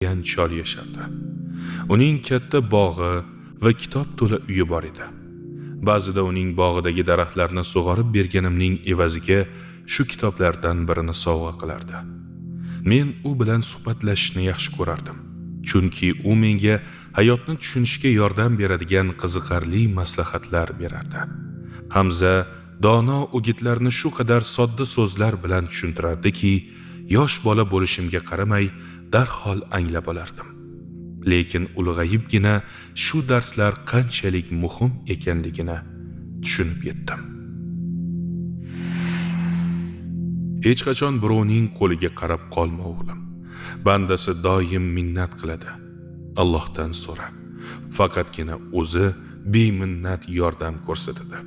Degan chol yashardi. Uning katta bog'i va kitob to'la uyi bor edi. Ba'zida uning bog'idagi daraxtlarni sug'orib berganimning evaziga shu kitoblardan birini sovg'a qilardi. Men u bilan suhbatlashishni yaxshi ko'rardim. Chunki u menga hayotni tushunishga yordam beradigan qiziqarli maslahatlar berardi. Hamza dono o'gitlarni shu qadar sodda so'zlar bilan tushuntirardiki, yosh bola bo'lishimga qaramay darhol anglab olardim. Lekin ulg'ayibgina shu darslar qanchalik muhim ekanligini tushunib yetdim. Hech qachon birovning qo'liga qarab qolma, o'g'lim. Bandasi doim minnat qiladi. Allohdan so'ra. Faqatgina o'zi beminnat yordam ko'rsatadi.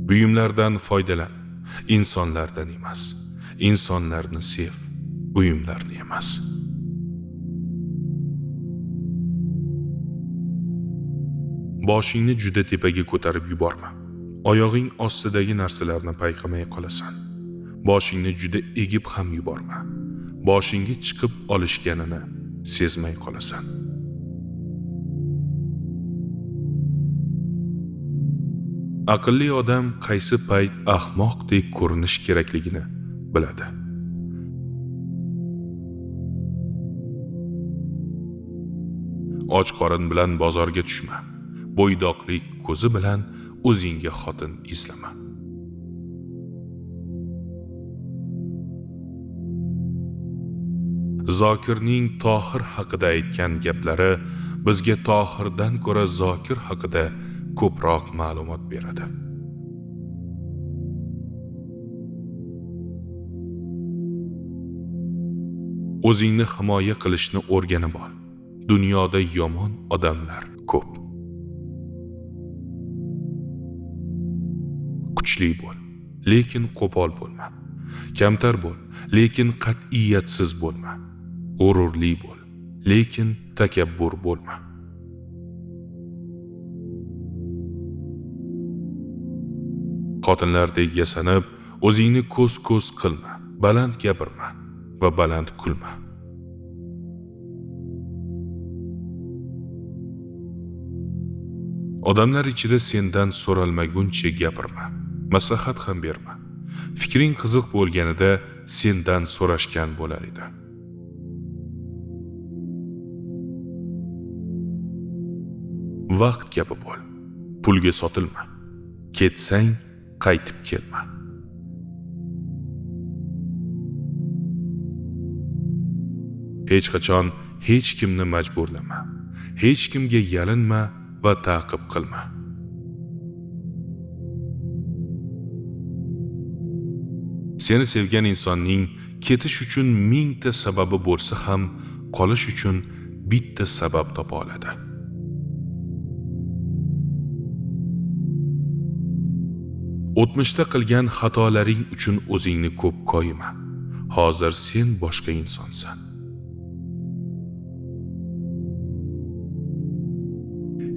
Buyumlardan foydalan, insonlardan emas. Insonlarni sev, buyumlarni emas. Boshingni juda tepaga ko'tarib yuborma. Oyog'ing ostidagi narsalarni payqamay qolasan. Boshingni juda egib ham yuborma. Boshingga chiqib olishganini sezmay qolasan. Aqlli odam qaysi payt ahmoqdek ko'rinish kerakligini biladi. Och qorin bilan bozorga tushma. Bo'ydoqlik ko'zi bilan o'zingga xotin izlama. Zokirning Tohir haqida aytgan gaplari bizga Tohirdan ko'ra Zokir haqida ko'proq ma'lumot beradi. O'zingni himoya qilishni o'rganib ol. Dunyoda yomon odamlar ko'p. Kuchli bo'l, lekin qo'pol bo'lma. Kamtar bo'l, lekin qat'iyatsiz bo'lma. G'ururli bo'l, lekin takabbur bo'lma. Xotinlardek yasanib, o'zingni ko'z-ko'z qilma, baland gapirma va baland kulma. Odamlar ichida sendan so'ralmaguncha gapirma, maslahat ham berma. Fikring qiziq bo'lganida sendan so'rashgan bo'lar edi. Vaqt kabi bo'l, pulga sotilma. Ketsang qaytib kelma. Hech qachon hech kimni majburlama. Hech kimga yalinma va ta'qib qilma. Seni sevgan insonning ketish uchun mingta sababi bo'lsa ham, qolish uchun bitta sabab topa oladi. O'tmishda qilgan xatolaring uchun o'zingni ko'p koyima. Hozir sen boshqa insonsan.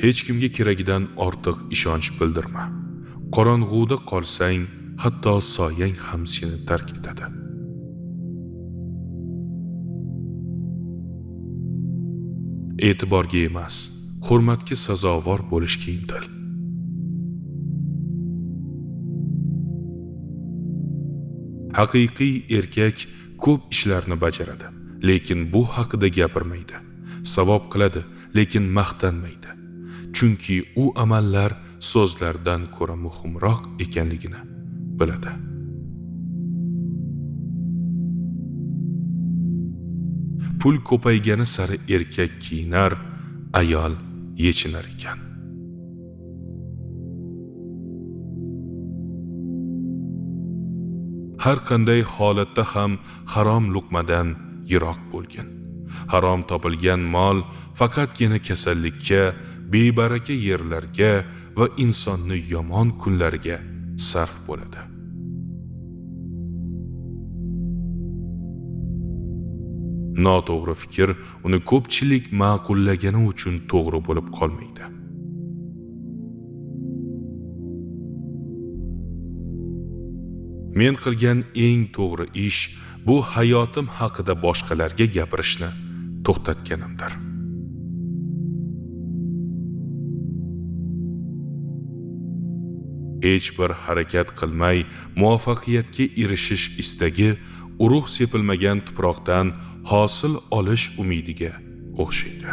Hech kimga keragidan ortiq ishonch bildirma. Qorong'uda qolsang, hatto soyang ham seni tark etadi. E'tiborga emas, hurmatga sazovor bo'lishga intil. Haqiqiy erkak ko'p ishlarni bajaradi, lekin bu haqida gapirmaydi. Savob qiladi, lekin maqtanmaydi. Chunki u amallar so'zlardan ko'ra muhimroq ekanligini biladi. Pul ko'paygani sari erkak kiyinar, ayol yechinar ekan. Har qanday holatda ham harom luqmadan yiroq bo'lgin. Harom topilgan mol faqatgina kasallikka, bebaraka yerlarga va insonni yomon kunlariga sarf bo'ladi. Noto'g'ri fikr uni ko'pchilik ma'qullagani uchun to'g'ri bo'lib qolmaydi. Men qilgan eng to'g'ri ish bu hayotim haqida boshqalarga gapirishni to'xtatganimdir. Hech bir harakat qilmay muvaffaqiyatga erishish istagi urug' sepilmagan tuproqdan hosil olish umidiga o'xshaydi.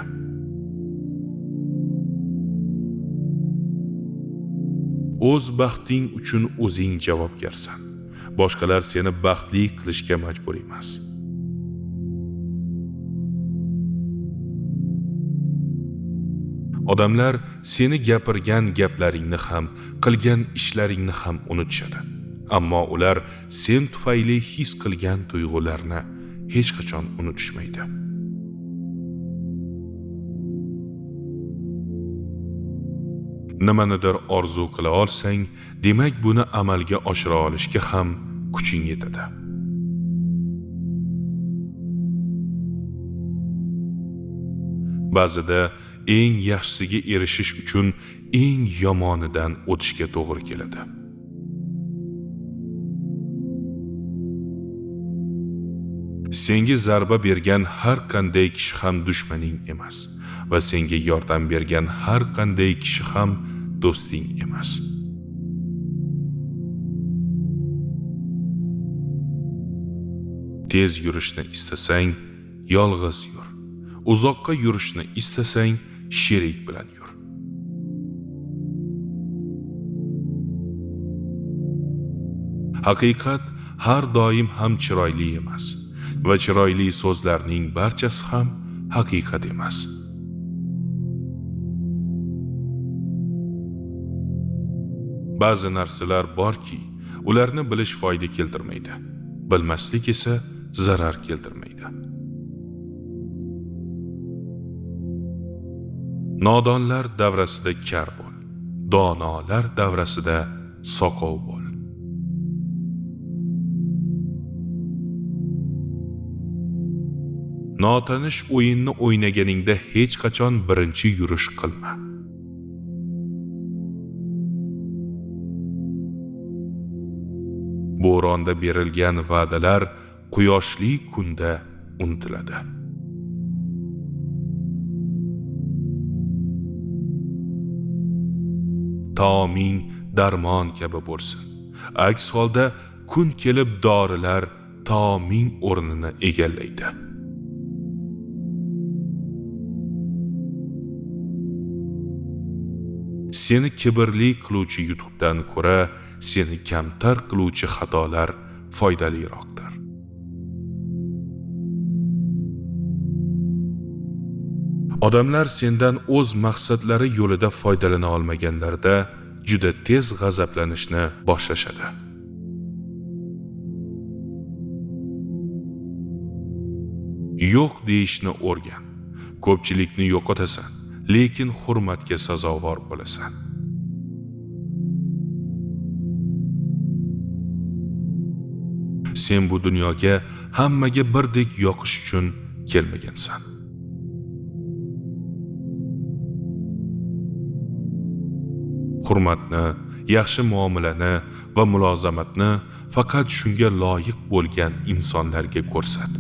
O'z baxting uchun o'zing javobgarsan. Boshqalar seni baxtli qilishga majbur emas. Odamlar seni gapirgan gaplaringni ham, qilgan ishlaringni ham unutishadi. Ammo ular sen tufayli his qilgan tuyg'ularni hech qachon unutishmaydi. Nimanidir orzu qila olsang, demak buni amalga oshira olishga ham kuching yetadi. Ba'zida eng yaxshisiga erishish uchun eng yomonidan o'tishga to'g'ri keladi. Senga zarba bergan har qanday kishi ham dushmaning emas va senga yordam bergan har qanday kishi ham do'sting emas. Tez yurishni istasang, yolg'iz yur. Uzoqqa yurishni istasang, sherik bilan yur. Haqiqat har doim ham chiroyli emas va chiroyli so'zlarning barchasi ham haqiqat emas. Ba'zi narsalar borki, ularni bilish foyda keltirmaydi. Bilmaslik esa zarar keltirmaydi. Nodonlar davrasida kar bo'l, donolar davrasida soqov bo'l. Notanish o'yinni o'ynaganingda hech qachon birinchi yurish qilma. Bo'ronda berilgan va'dalar quyoshli kunda unutiladi. Taoming darmon kabi bo'lsin. Aks holda kun kelib dorilar taoming o'rnini egallaydi. Seni kibrli qiluvchi yutuqdan ko'ra seni kamtar qiluvchi xatolar foydaliroqdir. Odamlar sendan o'z maqsadlari yo'lida foydalana olmaganlarida juda tez g'azablanishni boshlashadi. Yo'q deyishni o'rgan. Ko'pchilikni yo'qotasan, lekin hurmatga sazovor bo'lasan. Sen bu dunyoga hammaga birdek yoqish uchun kelmagansan. Hurmatni, yaxshi muomalani va mulozamatni faqat shunga loyiq bo'lgan insonlarga ko'rsat.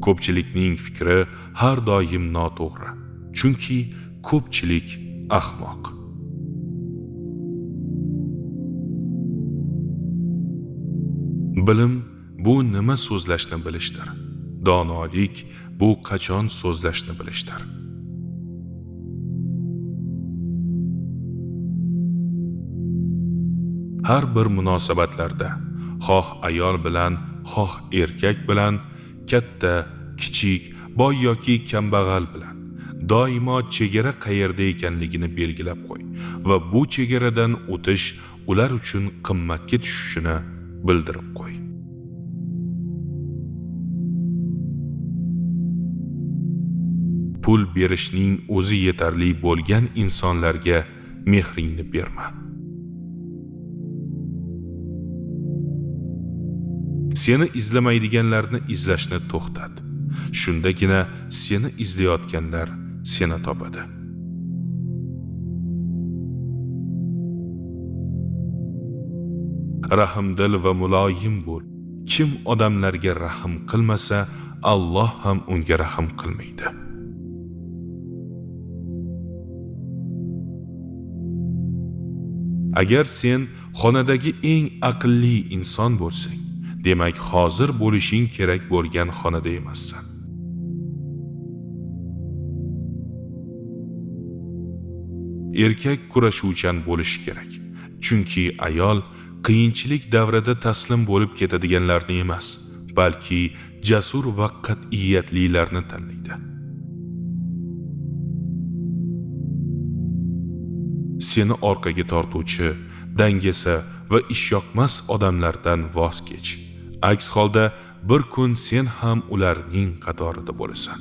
Ko'pchilikning fikri har doim noto'g'ri, chunki ko'pchilik ahmoq. Bilim bu nima so'zlashni bilishdir. Donolik bu qachon so'zlashni bilishdir. Har bir munosabatlarda, xoh ayol bilan, xoh erkak bilan, katta, kichik, boy yoki kambag'al bilan doimo chegara qayerda ekanligini belgilab qo'y va bu chegaradan o'tish ular uchun qimmatga tushishini bildirib qo'y. Pul berishning o'zi yetarli bo'lgan insonlarga mehringni berma. Seni izlamaydiganlarni izlashni to'xtat. Shundagina seni izlayotganlar seni topadi. Rahmdil va muloyim bo'l. Kim odamlarga rahm qilmasa, Alloh ham unga rahm qilmaydi. Agar sen xonadagi eng aqlli inson bo'lsang, demak hozir bo'lishing kerak bo'lgan xonada emassan. Erkak kurashuvchan bo'lishi kerak, chunki ayol qiyinchilik davrida taslim bo'lib ketadiganlarni emas, balki jasur va qat'iyatlilarni tanlaydi. Seni orqaga tortuvchi, dangasa va ishyoqmas odamlardan voz kech. Aks holda bir kun sen ham ularning qatorida bo'lasan.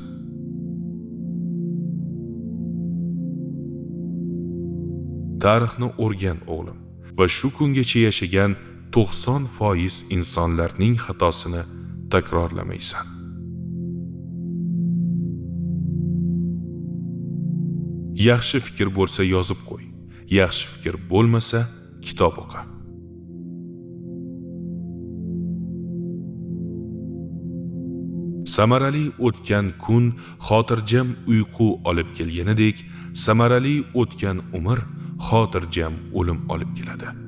Tarixni o'rgan o'g'lim va shu kungacha yashagan 90% insonlarning xatosini takrorlamaysan. Yaxshi fikr bo'lsa yozib qo'y, yaxshi fikr bo'lmasa kitob o'qi. Samarali o'tgan kun xotirjam uyqu olib kelganidek, samarali o'tgan umr xotirjam o'lim olib keladi.